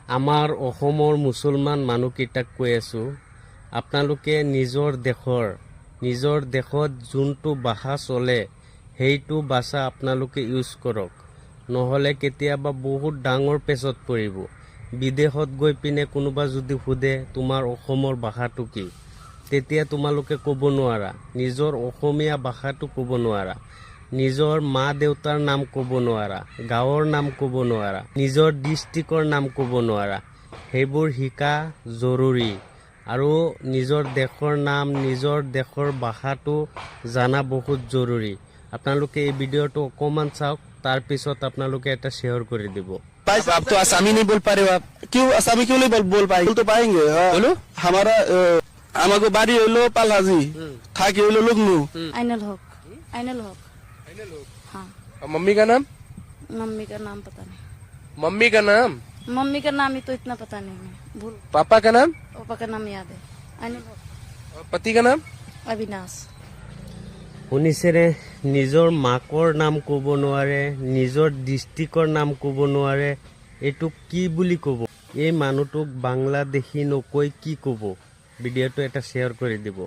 আমাৰ অসমৰ মুছলমান মানুহকেইটাক কৈ আছোঁ, আপোনালোকে নিজৰ দেশত যোনটো ভাষা চলে, সেইটো ভাষা আপোনালোকে ইউজ কৰক। নহ'লে কেতিয়াবা বহুত ডাঙৰ পেচত পৰিব। বিদেশত গৈ পিনে কোনোবা যদি সোধে, তোমাৰ অসমৰ ভাষাটো কি, তেতিয়া তোমালোকে ক'ব নোৱাৰা। নিজৰ অসমীয়া ভাষাটো ক'ব নোৱাৰা, নিজৰ মা দেউতাৰ নাম ক'ব নোৱাৰা, গাঁৱৰ নাম ক'ব নোৱাৰা, নিজৰ ডিষ্ট্ৰিক্টৰ নাম ক'ব নোৱাৰা। সেইবোৰ শিকা জৰুৰী আৰু নিজৰ দেশৰ নাম, নিজৰ দেশৰ ভাষাটো জানা বহুত জৰুৰী। আপোনালোকে এই ভিডিঅ'টো অকণমান চাওক, তাৰপিছত আপোনালোকে এটা শ্বেয়াৰ কৰি দিব। अब तो आसामी नहीं बोल पा रहे हो आप। क्यों आसामी क्यों नहीं बोल पाएंगे? बोल तो पाएंगे, हाँ। बोलो। हमारा আমাকে বাড়ি হইলো পালহাজি, থাকি হইলো লগ্নু। आइनल हक, आइनल हक। हाँ। और मम्मी का नाम? मम्मी का नाम पता नहीं। मम्मी का नाम? मम्मी का नाम ही तो इतना पता नहीं है, भूल। पापा का नाम? पापा का नाम याद है, आइनल हक। और पति का नाम? अविनाश। শুনিছেনে? নিজৰ মাকৰ নাম ক'ব নোৱাৰে, নিজৰ ডিষ্ট্ৰিক্টৰ নাম ক'ব নোৱাৰে, এইটোক কি বুলি ক'ব? এই মানুহটোক বাংলাদেশী নকৈ কি ক'ব? ভিডিঅ'টো এটা শ্বেয়াৰ কৰি দিব।